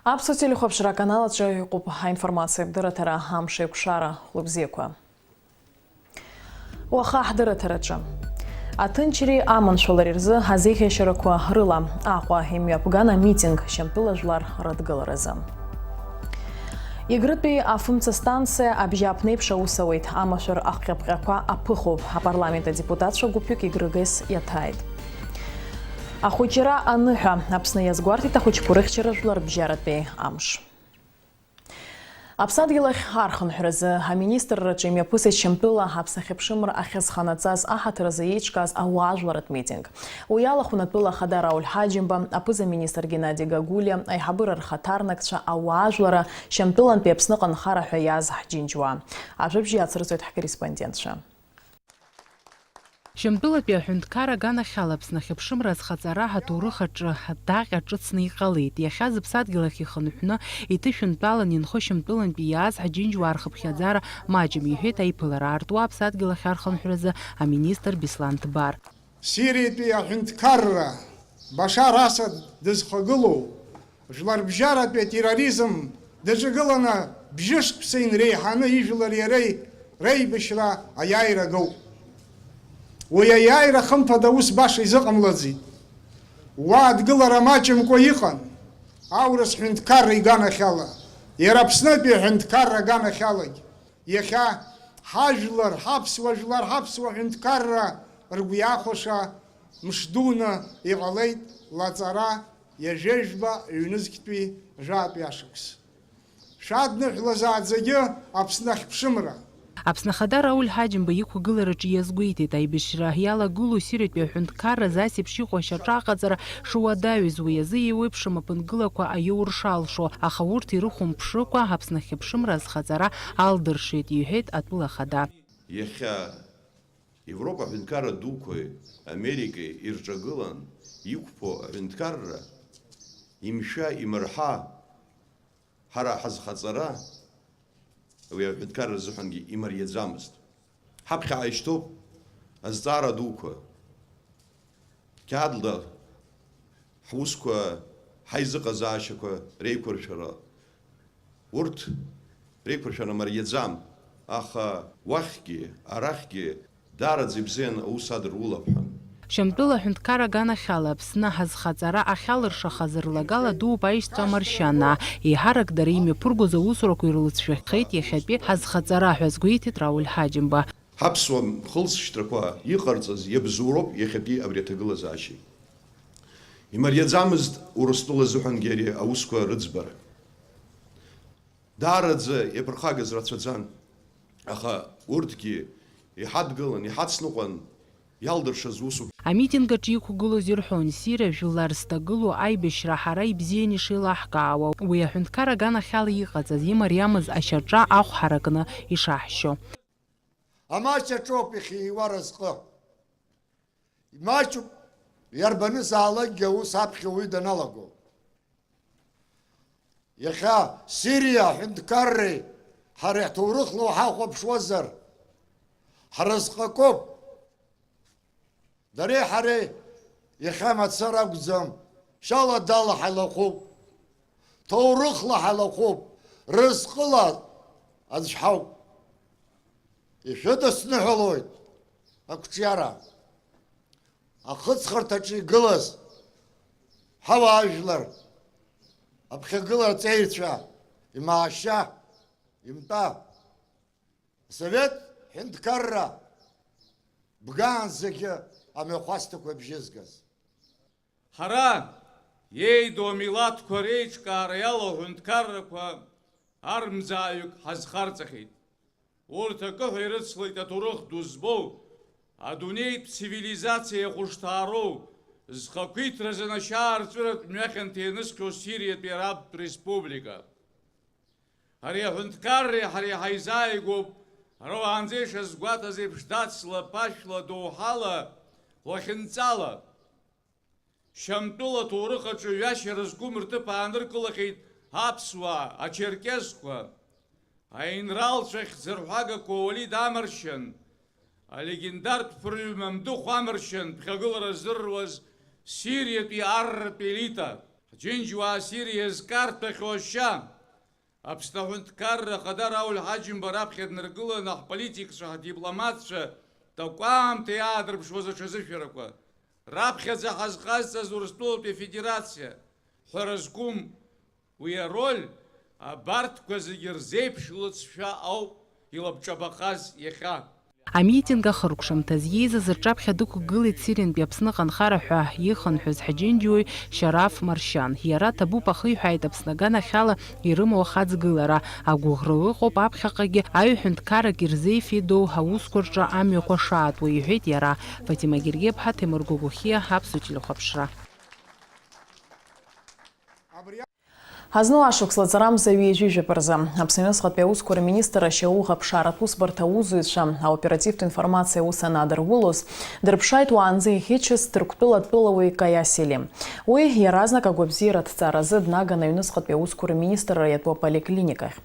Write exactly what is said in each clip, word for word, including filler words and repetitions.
Аԥсуа телехәаԥшра аканал аҿы иҟоуп аинформациатә дырраҭара Амш еиқәшара. Хәлыбзиақәа. Уаха ҳдырраҭараҿы. Аҭынчреи аманшәалареи рзы азеиӷьашьарақәа рыла Аҟәа имҩаԥган амитинг Шьамтәыла жәлар рыдгыларазы. Егрытәи афымца станциа абжьааԥнеиԥш аус ауеит, амашәыр ахҟьаԥҟьақәа аԥыхоуп, апарламент адепутатцәа гәыԥҩык Егрыгес иаҭааит. Ахәыҷра аныҳәа, Аԥсны иазгәарҭеит ахәыҷқәа рыхьчара жәларбжьаратәи амш. Аԥсадгьыл ахь архынҳәразы аминистрраҿы имҩаԥысит Шьамтәыла Аԥсны ахьыԥшымра ахьазханаҵаз аҳаҭыр азы еиҿкааз ауаажәларратә митинг. Уи алахәын атәыла ахада Рауль Ҳаџьымба, аԥыза-министр Геннади Гагулиа, аиҳабыра рхаҭарнакцәа, ауаажәлара, Шьамтәылантәи Аԥсныҟа анхара ҳәа иааз ҳџьынџьуаа. Ажәабжь иацырҵоит ҳкорреспондентцәа. Шьамтәылатәи аҳәынҭқарра аганахьала Аԥсны ахьыԥшымра азхаҵара аҭоурых аҿы адаҟьа ҿыцны иҟалеит. Иахьа зыԥсадгьыл ахь ихынҳәны иҭышәынтәалан инхо Шьамтәылантәи иааз ҳџьынџьуаа рхыԥхьаӡара маҷым, иҳәеит аиԥылара аартуа аԥсадгьыл ахь архынҳәразы аминистр Беслан Ҭбар. Сириатәи аҳәынҭқарра Башар Асад дызхагылоу Жәларбжьаратәи атерроризм даҿагыланы бжьышықәса инреиҳаны ижәлар иареи реибашьра аиааира агоуп. Уи аиааира хымԥада ус баша изыҟамлаӡеит. Уа адгылара маҷымкәа иҟан аурыс ҳәынҭқарра иганахьала, иара Аԥснытәи аҳәынҭқарра аганахьалагь. Иахьа ҳажәлар, ҳаԥсуа жәлар, ҳаԥсуа ҳәынҭқарра ргәы иахәаша мшдуны иҟалеит лаҵара ҩажәеижәба ҩнызқьтәи жәаатәи ашықәс. Шәадныҳәлазааӡагьы Аԥсны ахьԥшымра! Аԥсны Ахада Рауль Ҳаџьымба иқәгылараҿы иазгәеиҭеит, аибашьра иалагылоу Сириатәи аҳәынҭқарра зас еиԥш иҟоу ашьаҿа аҟаҵара шуадаҩыз, уи азы еиуеиԥшым аԥынгылақәа аиоу ршалшо, аха урҭ ирыхәамԥшыкәа Аԥсны ахьыԥшымра азхаҵара алдыршеит, иҳәеит атәыла ахада. Иахьа Европа аҳәынҭқарра дуқәеи Америкеи ирҿагылан иқәԥо аҳәынҭқарра имшәа, имырҳа, ҳара ҳазхаҵара уи аҳәынҭқарра рзыҳәангьы имариаӡамызт. Ҳаԥхьа ааишьҭоуп азҵаара дуқәа. Қьаадла ҳусқәа, ҳаизыҟазаашьақәа реиқәыршәара. Урҭ реиқәыршәара мариаӡам, аха уахьгьы, арахьгьы даараӡа ибзиан аус адырулап ҳәа. Шьамтәыла аҳәынҭқарра аганахьала Аԥсны ҳазхаҵара ахьалыршахаз рлагала дууп аишьцәа амаршьанаа. Еиҳарак дара имҩаԥыргоз аусурақәа ирылҵшәахеит иахьатәи ҳазхаҵара ҳәа азгәеиҭеит Рауль Ҳаџьымба. Ҳаԥсуа хылҵшьҭрақәа иҟарҵаз иабзоуроуп иахьатәи абри аҭагылазаашьеи. Имариаӡамызт Урыстәыла азыҳәангьы ари аусқәа рыӡбара. Даараӡа иаԥырхагаз рацәаӡан, аха урҭгьы иҳадгылан, иҳацныҟәан иалдыршаз усуп. Амитинг аҿы иқәгылоз ирҳәон, Сириа жәлар зҭагылоу аибашьра ҳара ибзианы ишеилаҳкаауа, уи аҳәынҭқарра аганахьала иҟаҵаз, имариамыз ашьаҿа ахә ҳаракны ишаҳшьо. Амаҷ аҿоуп ихиуа разҟы. Имаҷуп, иарбанызаалакгьы аус аԥхьа уаҩы даналаго. Иахьа Сириа аҳәынҭқарреи ҳареи ҳҭоурыхла уҳахәаԥшуазар, ҳразҟы акоуп. Дареи ҳареи иахьа мацара акәӡам, шьала-дала ҳалахәуп, ҭоурыхла ҳалахәуп, разҟыла аӡә ҳауп. Ишәыдысныҳәалоит ақәҿиара. Ахыҵхырҭаҿы игылаз ҳауаажәлар, аԥхьагылара аҵеицәа, имаашьа, имтәа, асовет ҳәынҭқарра бгаанӡагьы амҩахәасҭақәа бжьызгаз. Ҳара, иеидоу амилаҭқәа реиҿкаара иалоу аҳәынҭқаррақәа армӡааҩык ҳазхарҵахьеит. Урҭ акы ҳәа ирыцлеит аҭоурых ду збоу, адунеитә цивилизациа иахәышҭаароу, зхақәиҭразы нашьаарҵәыратә мҩахьанҭа ианысхьоу Сириатәи Арабтә Республика. Ари аҳәынҭқарреи ҳареи ҳаизааигәоуп, ара уаанӡа ишазгәаҭаз еиԥш, дацла, ԥашәла, доуҳала, лахьынҵала. Шьамтәыла аҭоурых аҿы ҩашьара зқәым рҭыԥ ааныркылахьеит аԥсуаа, ачерқьесқәа. Аинралцәа хьӡырҳәагақәа Уалид амаршьан, алегендартә ԥырҩы Мамдыхә амаршьан ԥхьагылара ззырруаз Сириатәи арратә елита. Ҳџьынџьуаа ссир иазкарҭәахьоу ашьа, Аԥсны аҳәынҭқарра ахада Рауль Ҳаџьымба раԥхьа днаргыланы ҳполитикцәа, ҳдипломатцәа такәаамҭа иаадырԥшуаз аҽазышәарақәа, раԥхьаӡа ҳазҟазҵаз Урыстәылатәи Афедерациа, ҳәара зқәым уи ароль, абарҭқәа зегьы рзеиԥш лыҵшәа ауп илабҿабахаз иахьа. Амитинг ахыркәшамҭаз иеизаз рҿаԥхьа дықәгылеит Сириантәи Аԥсныҟа анхара ҳәа ихынҳәыз ҳџьынџьуаҩ Шьараф Маршьан. Иара ҭабуп ахиҳәааит Аԥсны аганахьала ирымоу ахаҵгылара. Агәыӷра ыҟоуп аԥхьаҟагьы аҩ ҳәынҭқаррак ирзеифеидоу аусқәа рҿы амҩақәа шаатуа, иҳәеит иара. Фатима Гергеԥҳа, Ҭемыр Гогохиа, Аԥсуа телехәаԥшра. Ҳазну ашықәс лаҵарамза ҩажәижәаба рзы Аԥсны аҩныҵҟатәи аусқәа рминистр ашьауӷаԥшааратә усбарҭа аусзуҩцәа аоперативтә информациа аус анадырулоз, дырԥшааит уаанӡа иӷьычыз Ҭырқәтәыла атәылауаҩ Каиа Селим. Уи иаразнак агәабзиара аҭҵааразы днаган аҩныҵҟатәи аусқәа рминистрра иатәу аполиклиникахь.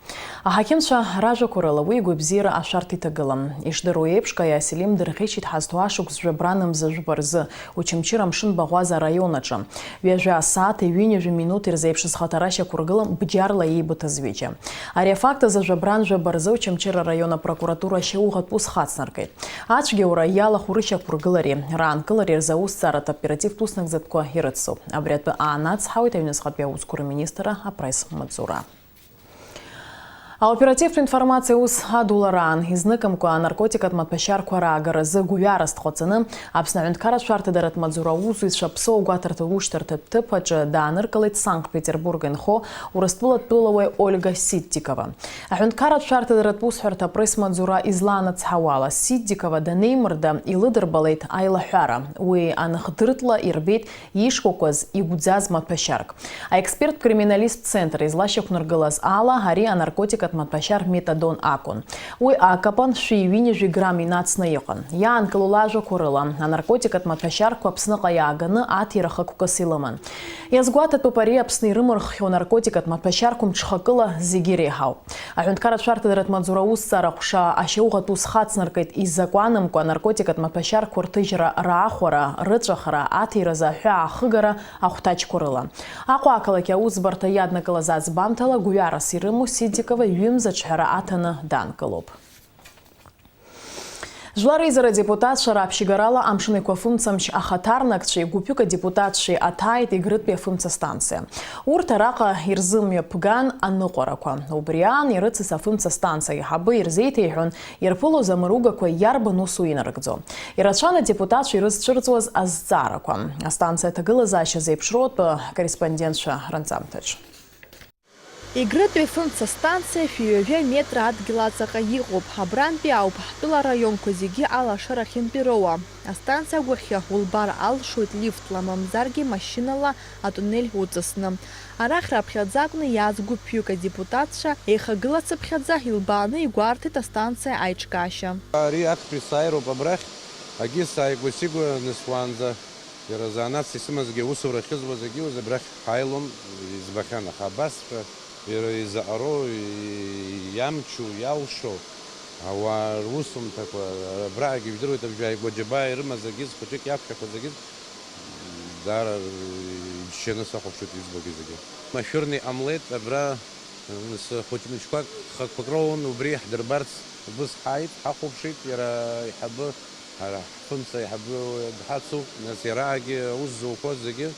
Аҳақьымцәа ражәақәа рыла уи игәабзиара ашәарҭа иҭагылам. Ишдыруа еиԥш, Каиа Селим дырӷьычит ҳазҭоу ашықәс жәабранамза жәба рзы, Очамчыра амшын баӷәаза араион аҿы. Ҩажәа асааҭи ҩынҩажәи минуҭи рзеиԥш зхаҭара шьақәыргылам бџьарла еибыҭаз ҩыџьа. Ари афакт азы жәабран жәаба рзы Очамчыра араион апрокуратура ашьауӷатә ус хацнаргеит. Ацәгьаура иалахәу рышьақәыргылареи раанкылареи рзы аусҭҵааратә оперативтә уснагӡатәқәа ирыцуп. Абри атәы аанацҳауеит аҩныҵҟатәи аусқәа рминистрра апресс-маҵзура. Аоперативтә информациа ус адулараан, изныкымкәа анаркотикатә маҭәашьарқәа раагаразы гәҩарас дҟаҵаны, Аԥсны аҳәынҭқарратә шәарҭадаратә маҵзура аусзуҩцәа Аԥсуа гәаҭарҭа ушьҭарҭатә ҭыԥ аҿы дааныркылеит Санкт-Петербург инхо Урыстәылатәылауаҩ Ольга Ситдикова. Аҳәынҭқарратә шәарҭадаратә усҳәарҭа апресс-маҵзура излаанацҳауала, Ситдикова данеимырда, илыдырбалеит аилаҳәара. Уи аныхдыртәла ирбеит ишкәакәаз, игәӡаз маҭәашьарк. Аексперттә криминалисттә центр излашьақәнаргылаз ала, ари анаркотикатә маҭәашьар метадон акәын. Уи акапан шәи ҩынҩажәи грамм инацны иҟан. Иаанкылоу лажәақәа рыла, анаркотикатә маҭәашьарқәа Аԥсныҟа иааганы аҭира хықәкыс илыман. Иазгәаҭатәуп, ари Аԥсны ирымырххьоу анаркотикатә маҭәашьарқәа мҽхакыла зегьы иреиҳауп. Аҳәынҭқарратә шәарҭадаратә маҵзура аусҭҵаара ҟәша ашьауӷатә ус хацнаркит изакәанымкәа анаркотикатә маҭәашьарқәа рҭыжьра, раахәара, рыҵәахра, аҭиразы аҳәаа ахыгара ахәҭаҷқәа рыла. Аҟәа ақалақь аусбарҭа иаднакылаз аӡбамҭала гәҩарас ирымоу Ситдикова ҩымз аҿҳәара аҭаны данкылоуп. Жәлар реизара адепутатцәа раԥшьгарала Амшын Еиқәа афымцамч ахаҭарнакцәеи гәыԥҩык адепутатцәеи аҭааит Егрытәи афымца станциа. Урҭ араҟа ирзымҩаԥган аныҟәарақәа. Убри аан ирыцыз афымца станциа аиҳабы ирзеиҭеиҳәон ирԥылоз амыругақәа иарбан усу инарыгӡо. Ирацәан адепутатцәа ирызцәырҵуаз азҵаарақәа. Астанциа аҭагылазаашьа зеиԥшроу атәы акорреспондентцәа ранҵамҭаҿ. Егрытәи афымца станциа шәи ҩажәа метра адгьыл аҵаҟа иҟоуп. Абрантәи ауп ҳтәыла араионқәа зегьы алашара ахьынтәироуа. Астанциа агәахьы улбар алшоит лифтла, мамзаргьы машьынала атуннель уҵысны. Арахь раԥхьаӡа акәны иааз гәыԥҩык адепутатцәа еихагылацыԥхьаӡа илбааны игәарҭеит астанциа аиҿкаашьа. Ари актәи сааироуп абрахь, агьи сааигәа-сигәа анысуаанӡа. Иара занааҭс исымазгьы, аусура ахьызуазгьы уи абрахь ҳааилон, избахьан, аха абасҵәҟьа иара изаҟароу, иамчу, иалшо, ауаа русумҭақәа, абраагьы ижәдыруеит, абжьааигәа џьабаа ирымазгьы, зхәыҷык иаԥхьақәазгьы, даара иџьшьаны сахәаԥшуеит избогьы зегьы. Машәырны иҟамлеит, абра, нас, хәыҷ-мыҷқәак, хақәак роуан, убри иаҳдырбарц убыс ҳааит, ҳахәаԥшит, иара аиҳабы Ҳара ҳфымца аиҳабы дҳацуп, нас иараагьы аус зуқәоу зегьы,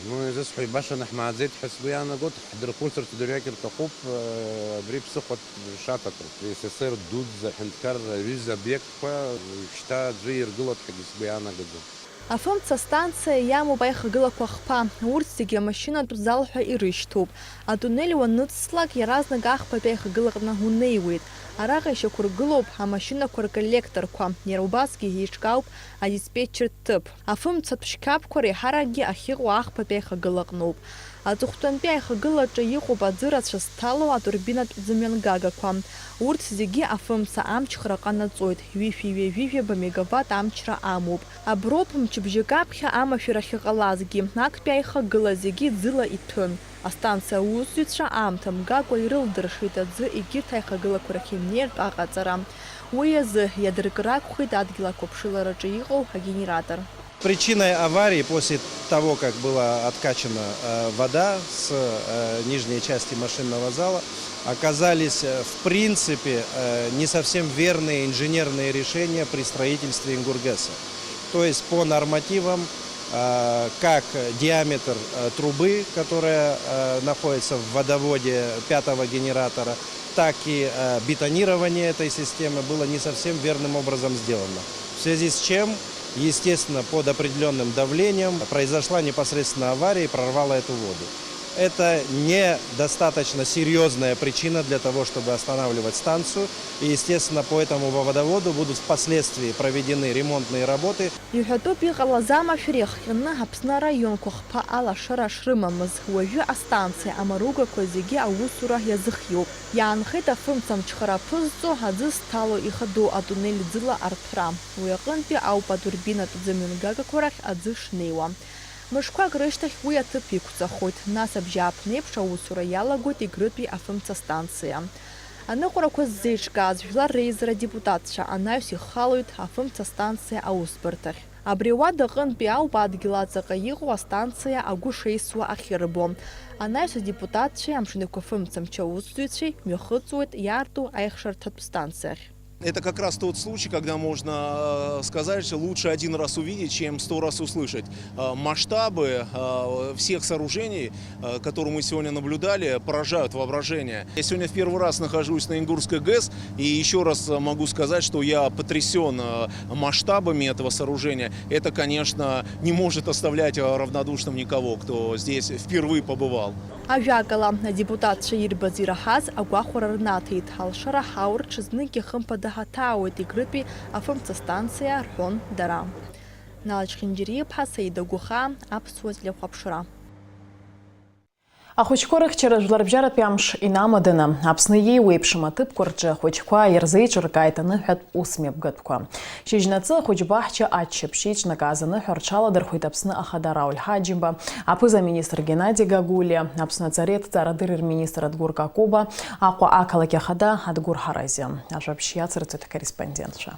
ну, изысҳәо, ибашаны ҳмааӡеит ҳәа сгәы иаанагоит, ҳдырхәыцырц дырҩегь рҭахуп, э, абри ԥсыхәа шаҭатәу. С С Р дуӡӡа аҳәынҭқарра аҩыза обиектқәа уажәшьҭа аӡәы иргылоит ҳәагьы сгәы иаанагаӡом. Афымца станциа иамоуп аихагылақәа хԥа, урҭ зегьы амашьынатә зал ҳәа ирышьҭоуп. Атуннель уаныҵслак, иаразнак ахԥатәи аихагылаҟны унеиуеит. Араҟа ишьақәыргылоуп амашьынақәа рколлекторқәа, иара убасгьы еиҿкаауп адиспетчертә ҭыԥ. Афымцатә шьқьабқәа реиҳаракгьы ахьыҟоу ахԥатәи аихагылаҟноуп. Аҵыхәтәантәи аихагылаҿы иҟоуп аӡы рацәа зҭало атурбинатә ӡымҩангагақәа. Урҭ зегьы афымца амчхра ҟанаҵоит, ҩышәи ҩажәи жәаба мегаватт амчра амоуп. Аброуп мчыбжьык аԥхьа амашәыр ахьыҟалазгьы, актәи аихагыла зегьы ӡыла иҭәын. Астанциа аусзуҩцәа аамҭа мгакәа ирылдыршеит аӡы егьырҭ аихагылақәа рахь имнеиртә аҟаҵара. Уи азы иадыркыр акәхеит адгьыл ақәыԥшылараҿы иҟоу агенератор. Причиной аварии после того, как была откачана э, вода с э, нижней части машинного зала, оказались э, в принципе э, не совсем верные инженерные решения при строительстве Ингургеса. То есть по нормативам, э, как диаметр э, трубы, которая э, находится в водоводе пятого генератора, так и э, бетонирование этой системы было не совсем верным образом сделано. В связи с чем, естественно, под определенным давлением произошла непосредственно авария и прорвала эту воду. Это недостаточно серьезная причина для того, чтобы останавливать станцию. И, естественно, по этому водоводу будут впоследствии проведены ремонтные работы. Иҳәатәуп иҟалаз амашәыр иахҟьаны Аԥсны араионқәа хԥа алашара шрымамыз. Уажәы астанциа амаругақәа зегьы аусура иазыхиоуп. Иаанхеит афымца амчхара аԥызҵо, аӡы зҭало ихадоу атуннель ӡыла арҭәра. Уи аҟынтәи ауп атурбинатә ӡымҩангагақәа рахь аӡы шнеиуа. Мышқәак рышьҭахь уи аҭыԥ иқәҵахоит, нас абжьааԥнеиԥш аусура иалагоит Егрытәи афымца станциа. Аныҟәарақәа ззеиҿкааз жәлар реизара адепутатцәа анаҩс ихалоит афымца станциа аусбарҭахь. Абри ауада аҟынтәи ауп адгьыл аҵаҟа иҟоу астанциа агәы шеисуа ахьырбо. Анаҩс адепутатцәеи амшын еиқәафымцамч аусзуҩцәеи мҩахыҵуеит иаарту аихшарҭатә станциахь. Это как раз тот случай, когда можно э, сказать, что лучше один раз увидеть, чем сто раз услышать. Э, Масштабы э, всех сооружений, э, которые мы сегодня наблюдали, поражают воображение. Я сегодня в первый раз нахожусь на Ингурской ГЭС, и еще раз могу сказать, что я потрясен э, масштабами этого сооружения. Это, конечно, не может оставлять э, равнодушным никого, кто здесь впервые побывал. Ажәакала, адепутатцәа ирбаз ираҳаз агәахәара рнаҭеит, алшара ҳаур ҽызныкгьы хымԥада ҳаҭаауеит Егрытәи афымца станциа, рҳәон дара. Нала Чхинџьариа-иԥҳа, Саида Гәыхаа, Аԥсуа телехәаԥшра. Ахәыҷқәа рыхьчара жәларбжьаратәи амш инамаданы, Аԥсны иеиуеиԥшым аҭыԥқәа рҿы ахәыҷқәа ирзеиҿыркааит аныҳәатә ус мҩаԥгатәқәа. Шьыжьнаҵы ахәыҷбаҳча аччаԥшь еиҿнакааз аныҳәа рҽаладырхәит Аԥсны Ахада Рауль Ҳаџьымба, аԥыза-министр Геннади Гагулиа, Аԥсны аҵареи аҭҵаарадырреи рминистр Адгәыр Какоба, Аҟәа ақалақь ахада Адгәыр Ҳаразиа. Ажәабжь иацырҵоит ҳкорреспондентцәа.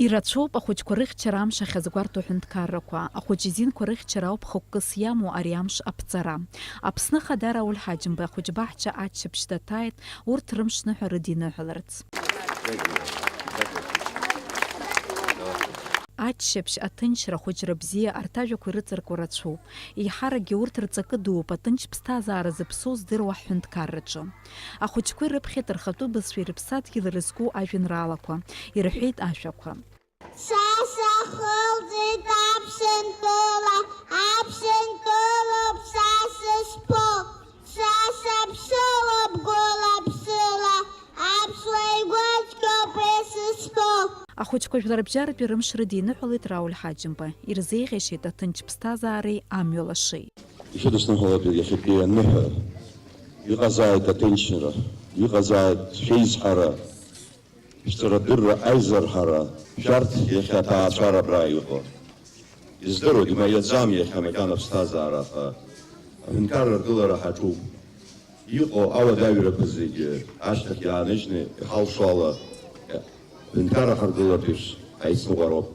Ирацәоуп ахәыҷқәа рыхьчара амш ахьазгәарҭо аҳәынҭқаррақәа. Ахәыҷы изинқәа рыхьчара ауп хықәкыс иамоу ари амш аԥҵара. Аԥсны Ахада Рауль Ҳаџьымба ахәыҷбаҳча аччаԥшь даҭааит, урҭ рымшныҳәа рыдиныҳәаларц. Аччаԥшь, аҭынчра, ахәыҷра бзиа, арҭ ажәақәа ирыҵаркуа рацәоуп. Еиҳаракгьы урҭ рҵакы дууп аҭынч ԥсҭазаара зыԥсоу здыруа ҳҳәынҭқарраҿы. Ахәыҷқәа ирыԥхьеит рхатәы бызшәеи рыԥсадгьыл ирызку ажәеинраалақәа, ирҳәеит ашәақәа. Са сахылҵит Аԥсынтәыла, Аԥсынтәылоуп са сышԥо, са саԥсыуоуп гәыла-ԥсыла, аԥсуа игәы цәгьоуп уи сышԥо. Ахәыҷқәа жәларбжьаратәи рымш рыдиныҳәалеит Рауль Ҳаџьымба, ирзеиӷьашьеит аҭынч ԥсҭазаареи амҩа лашеи. Ишәыдысныҳәалатәи иахьатәи аныҳәа, иҟазааит аҭынчра, иҟазааит шәеизҳара, шәҵарадырра, аизырҳара, шәарҭ иахьа аҭаацәара абра иҟоу. Издыруеит, имариаӡам иахьа макьана аԥсҭазаара, аха аҳәынҭқарра аргылара ҳаҿуп. Иҟоу ауадаҩрақәа зегьы ашьҭахь иааныжьны, иҳалшо ала, ҳәынҭқарра ҳаргылартә еиԥш ҳаицныҟәароуп.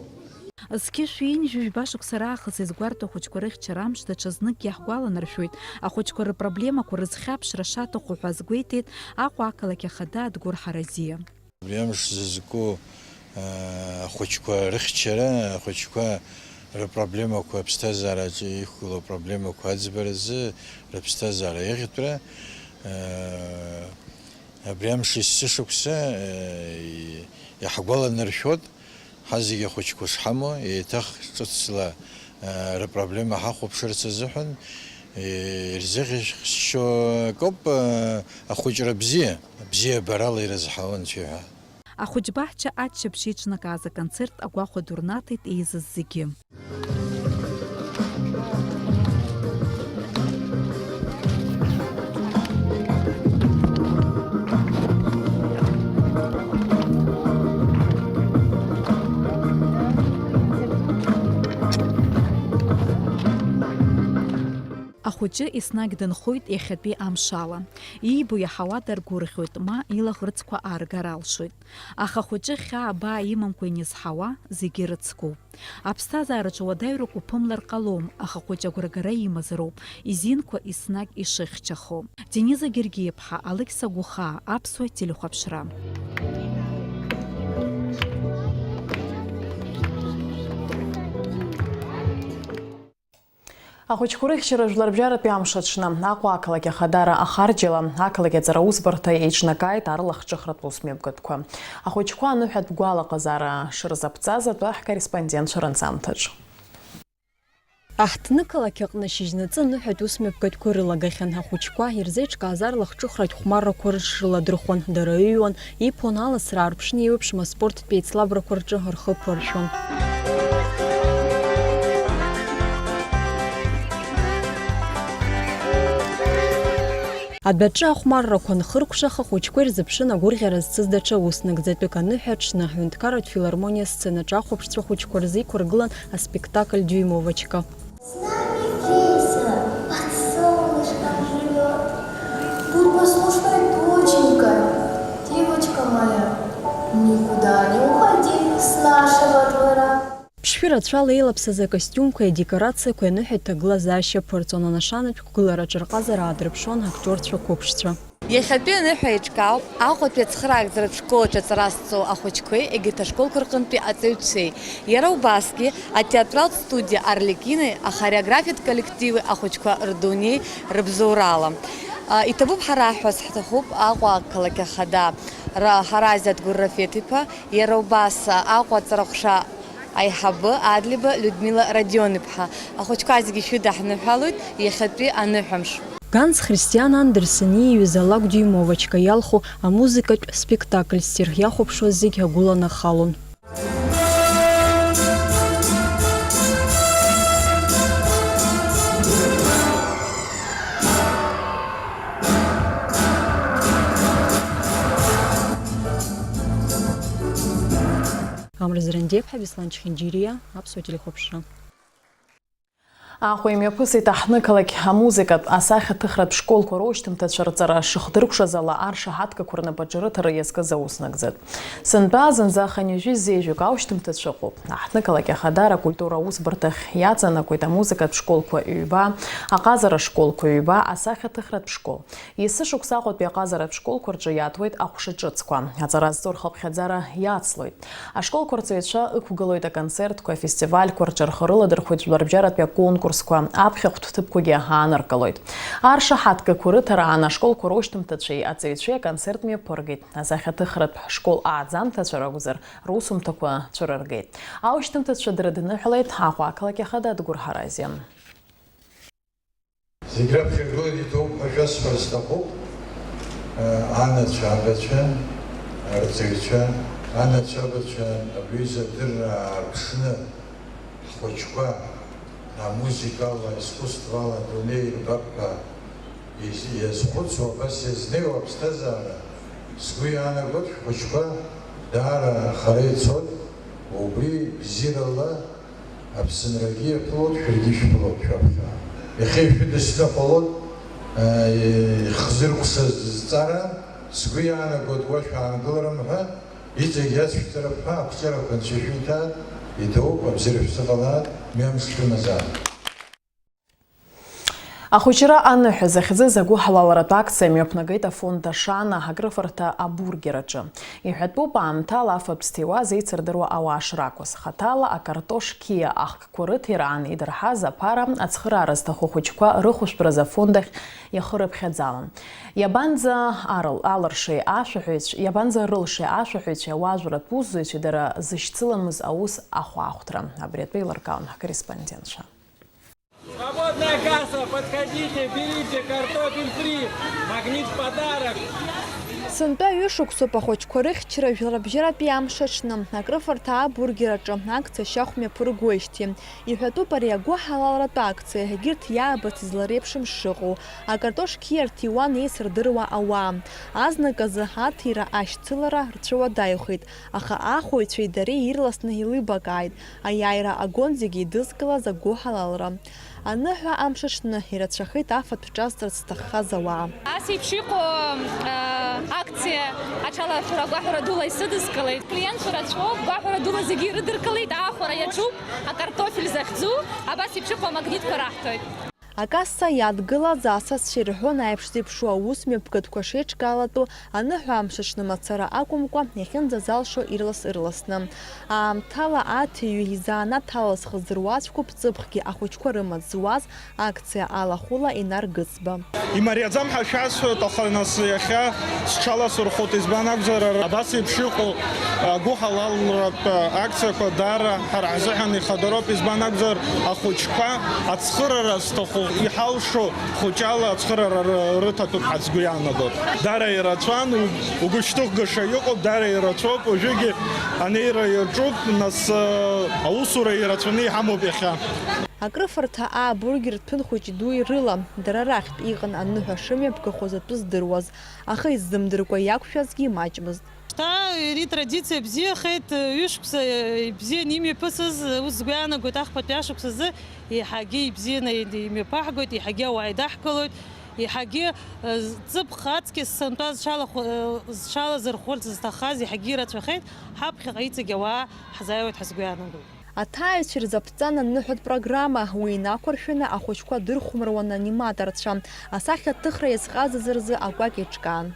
Зқьышә ҩынҩажәи жәба шықәса раахыс иазгәарҭо ахәыҷқәа рыхьчара амш даҽазнык иаҳгәаланаршәоит, ахәыҷқәа рыпроблемақәа рызхьаԥшра шаҭаху ҳәа азгәеиҭеит Аҟәа ақалақь ахада Адгәыр Ҳаразиа. Убри амш зызку, аа, ахәыҷқәа рыхьчара, ахәыҷқәа рыпроблемақәа, аԥсҭазаараҿы иқәгылоу апроблемақәа аӡбаразы рыԥсҭазаара еиӷьтәра, аа, абри амш есышықәса, аа, иаҳгәаланаршәоит. Ҳа зегьы ахәыҷқәа шҳамоу, еиҭах ҿыцла, э, рыпроблема ҳахәаԥшырц азыҳәан, э, ирзеиӷьасшьо акоуп, э, ахәыҷра бзиа, абзиабарала ирызҳауа анцәа иҳәа. Ахәыҷбаҳча аччаԥшь еиҿнакааз аконцерт агәахәа ду рнаҭеит еизаз зегьы. Ахәыҷы еснагь дынхоит иахьатәи амшала. Иибо иаҳауа даргәырӷьоит, ма илаӷырӡқәа ааргар алшоит. Аха ахәыҷы хьаа баа имамкәа инизҳауа зегьы ирыцкуп. Аԥсҭазаараҿы уадаҩрак уԥымлар ҟалом, аха ахәыҷы агәрагара имазароуп, изинқәа еснагь ишыхьчахо. Дениза Гергиаԥҳа, Алықьса Гәыхаа, Аԥсуа телехәаԥшра. Ахәыҷқәа рыхьчара жәларбжьаратәи амш аҽны, Аҟәа ақалақь ахадара ахарџьала, ақалақь аҵара усбарҭа еиҿнакааит арлахҿыхратә усмҩаԥгатәқәа. Ахәыҷқәа аныҳәатә гәалаҟазаара шырзаԥҵаз атәы ҳкорреспондентцәа рынҵамҭаҿ. Аҳҭнықалақь аҟны шьыжьнаҵы аныҳәатә усмҩаԥгатәқәа рылагахьан. Ахәыҷқәа ирзеиҿкааз арлахҿыхратә хәмаррақәа рыҽрыладырхәон, дара ҩҩуан, иԥон аласра аарԥшны еиуеиԥшым аспорттә еицлабрақәа рҿы рхы ԥыршәон. Адәаҿы ахәмаррақәа анхыркәшах, ахәыҷқәа ирзыԥшын агәырӷьара зцыз даҽа уснагӡатәык аныҳәа аҽны, аҳәынҭқарратә филармониа асценаҿы ахәаԥшцәа ахәыҷқәа рзы иқәыргылан аспектакль Дюймовочка. С нами весело, под солнышком живёт непослушная доченька, девочка моя, никуда не уходи с нашего двора. Ԥшшәы рацәала еилаԥсаз акостиумқәеи адекорациақәеи аныҳәа иҭагылазаашьа ԥырҵон, анашанатә қәгылараҿы рҟазара аадырԥшуан актиорцәа қәыԥшцәа. Иахьатәи аныҳәа еиҿкаауп Аҟәатәи ацхыраагӡаратә школ аҿы аҵара зҵо ахәыҷқәеи егьырҭ ашколқәа рҟынтәи аҵаҩцәеи. Иара убасгьы атеатралтә студиа Арлекини ахореографиатә коллективи ахәыҷқәа рдунеи рыбзоурала. А, иҭабуп ҳара ҳҳәарц ҳҭахуп Аҟәа ақалақь ахада Ра-, Ҳарази Адгәыр Рафеҭ-иԥа, иара убас Аҟәа аҵарахәша аиҳабы Адлеиба Людмила Родион-иԥҳа. Ахәыҷқәа зегьы шәыдаҳныҳәалоит иахьатәи аныҳәамш. Ганс Христиан Андерсен ииҩыз алакә Дюймовочка иалху амузыкатә спектакль ссир иахәаԥшуаз зегь агәыла нахалон. Амра Зрандеиԥҳа, Беслан Чхинџьириа, Аԥсуа телехәаԥшра. Аҟәа имҩаԥысит аҳҭнықалақь амузыкатә асахьаҭыхратә школқәа роушьҭымҭацәа рҵара шыхдыркәшаз ала аршаҳаҭгақәа рнапаҿы рыҭара иазкыз ауснагӡатә. Сынтәа зынӡа хынҩажәи зежәык аушьҭымҭацәа ыҟоуп. Аҳҭнықалақь ахадара акультура аусбарҭахь иаҵанакуеит амузыкатә школқәа ҩба, аҟазара школқәа ҩба, асахьаҭыхратә школ. Есышықәса Аҟәатәи аҟазаратә школқәа рҿы иаатуеит аҟәша ҿыцқәа. Аҵара зҵо рхыԥхьаӡара иацлоит. Ашколқәа рҵаҩцәа ықәгылоит аконцертқәа, афестивальқәа рҿы, рхы рыладырхәоит жәларбжьаратәи аконкурсқәа, аԥхьахәтә ҭыԥқәагьы ааныркылоит. Аршаҳаҭгақәа рыҭара аан ашколқәа роушьҭымҭацәеи аҵаҩцәеи аконцерт мҩаԥыргеит. Асахьаҭыхратә школ ааӡамҭацәа ракәзар, русумҭақәа цәырыргеит. Аушьҭымҭацәа дрыдныҳәалеит Аҟәа ақалақь ахада Адгәыр Ҳарази. Зегь раԥхьа гылан иҭоуп ҳәа шәасҳәар сҭахуп, анацәа, абацәа, арҵаҩцәа, анацәа, абацәа, абри изы адырра аарԥшны, ҳхәыҷқәа амузыкала, аискусствоала адунеи ирбап ҳәа из-, иазхәыцуа, абас иазнеиуа аԥсҭазаара, сгәы иаанагоит, шәхәыҷқәа даара хара ицоит, убри бзиарала Аԥсынрагьы иаԥылоит, шәаргьы ишәԥылоит шәаԥхьа. Иахьа ишәыдысныҳәалоит, э, ихзыркәшаз зҵаара, сгәы иаанагоит уа шәаангыларым ҳәа, иҵегь иацшәҵарым ҳәа ақәҿиарақәа анцәа ишәиҭааит, иҭабуп, абзиара шәзыҟалааит, мҩамш шәымазааит. Ахәыҷра аныҳәа захьӡыз агәыҳалалратә акциа мҩаԥнагеит афонд Ашана акрыфарҭа абургер аҿы. Иҳәатәуп, аамҭала афатә зҭиуаз еицырдыруа ауаа шракәыз. Хаҭала акартош қьиа ахкқәа рыҭира аан идырҳаз аԥара ацхыраара зҭаху ахәыҷқәа рыхәшәтәразы афонд ахь иахырыԥхьаӡалан. Иабанӡа арл-, алыршеи ашәаҳәаҩцәа, иабанӡа рылшеи ашәаҳәаҩцәеи ауаажәларратә усзуҩцәеи дара зышьцыламыз аус ахәаахәҭра? Абри атәы еилыркаауан ҳкорреспондентцәа. Свободная касса, подходите, берите, картофель фри, Магнит в подарок. Сынтәа ҩышықәсоуп ахәыҷқәа рыхьчара жәларбжьаратәи амш аҽны, акрыфарҭа абургер аҿы акциа шьахә мҩаԥыргоижьҭеи. Иҳәатәуп ари агәыҳалалратә акциа, егьырҭ иаабац излареиԥшым шыҟоу, акартош қьиа рҭиуан еицырдыруа ауаа. Азныказы аҭира ашьцылара рцәыуадаҩхеит, аха ахәаҩцәеи дареи ирласны еилибакааит аиааира агон зегьы идызкылаз агәыҳалалра. Аныҳәа амш аҽны ирацәахеит афатә ҿазҵарц зҭаххаз ауаа. Ас еиԥш иҟоу, э, акциа аҽалархәра агәаҳәара дула исыдыскылеит. Клиентцәа рацәоуп, гәаҳәара дула зегьы ирыдыркылеит, аахәара иаҿуп, акартофель захьӡу, абас еиԥш иҟоу амагнитқәа раҳҭоит. Акасса иадгылаз асасцәа ирҳәон аиԥш зеиԥшу аус мҩаԥгатәқәа шеиҿкаалатәу аныҳәа амш аҽны мацара акәымкәа, иахьынӡазалшо ирлас-ырласны. Аамҭала аҭиҩы изанааҭ ала зхы здыруа ацәқәырԥ ҵыԥхгьы ахәыҷқәа рымаҵ зуаз акциа алахәыла Инар Гыцба. Имариаӡам ҳәа шәасҳәоит, аха нас иахьа сҽаласырхәуеит, избан акәзар, ара абас еиԥш иҟоу агәыҳалалратә акциақәа даара ҳара ҳзыҳәан ихадароуп, избан акәзар, ахәыҷқәа ацхырара зҭаху, иҳалшо хәыҷала ацхырара ры-, рыҭатәуп ҳәа сгәы иаанагоит. Даара ирацәан, у-, угәы шьҭыхгаша иҟоуп, даара ирацәоуп, уажәыгьы анеира иаҿуп, нас, э, аусура ирацәаны иҳамоуп иахьа. Акрыфарҭа аабургер ҭәын хәыҷи дуи рыла, дара рахьтә иҟан аныҳәа шымҩаԥгахоз атәы здыруаз, аха иззымдыркәа иақәшәазгьы имаҷмызт. Шьҭа ари традициа бзиахеит, ҩышықәса ибзианы имҩаԥысыз, ус сгәы иаанагоит, ахԥатәи ашықәсазы еиҳагьы ибзианы имҩаԥаҳгоит, еиҳагьы ауаа идаҳкылоит, еиҳагьы, э, ҵыԥх аҵкьыс сынтәа зҽалахә-, э, зҽалазырхәырц зҭаххаз еиҳагьы ирацәахеит, ҳаԥхьаҟа иҵегь ауаа ҳзааиуеит ҳәа сгәы иаанагоит. Аҭааҩцәа ирзаԥҵан аныҳәатә программа, уи инақәыршәаны ахәыҷқәа дырхәмаруан аниматорцәа, асахьаҭыхра иазҟазаз рзы акәакь еиҿкаан.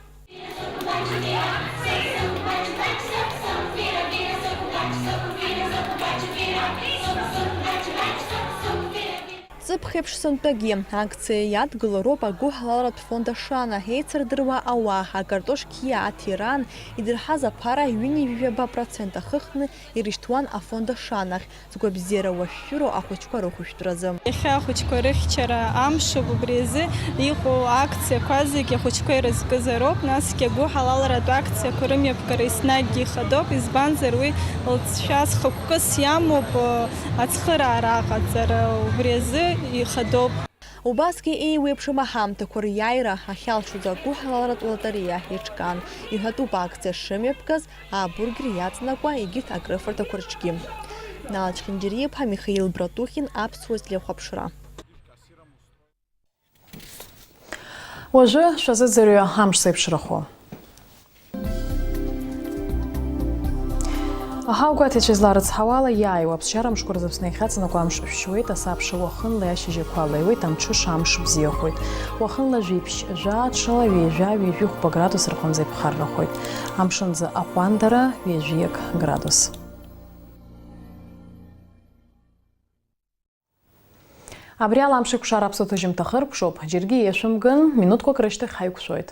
Ҵыԥх еиԥш сынтәагьы акциа иадгылароуп агәыҳалалратә фонд Ашана еицырдыруа ауаа, акартош қьиа аҭираан идырҳаз аԥара ҩынҩажәи жәаба процент ахыхны ирышьҭуан афонд Ашанахь, згәабзиара уашәшәыроу ахәыҷқәа рыхәышәтәразы. Иахьа ахәыҷқәа рыхьчара амшуп, убри азы иҟоу акциақәа зегьы ахәыҷқәа ирызкызароуп, насгьы агәыҳалалратә акциақәа рымҩаԥгара еснагьгьы ихадоуп, избанзар, уи лҵшәа зхықәкыс иамоуп, ацхыраара аҟаҵара, убри азы ихадоуп. Убасгьы еиуеиԥшым аҳамҭақәа риааира ахьалшоз агәыҳалалратә лотереиа еиҿкаан. Иҳәатәуп акциа шымҩаԥгаз, аабургер иаҵанакуа егьырҭ акрыфарҭақәа рҿгьы. Нала Чхинџьариа-иԥа, Михаил Братухин, Аԥсуа телехәаԥшра. Уажәы шәазыӡырҩы амш зеиԥшрахо. Аҳауагәаҭаҩцәа изларыцҳауала, иааиуа аԥсшьара мшқәа рзы Аԥсны иахьаҵанакуа амш шәшьуеит, асабша уахынлеи ашьыжьқәа алеиуеит, амҽыша амш бзиахоит. Уахынла жәиԥшь, жәаа, ҽыла ҩажәа, ҩажәи хәба градус рҟынӡа иԥхаррахоит. Амшынӡы аҟәандара ҩажәиак градус. Абри ала амш еиқәшара аԥсуа ҭыжьымҭа хыркәшоуп, џьаргьы иашәымгын, минуҭқәак рышьҭахь ҳаиқәшәоит.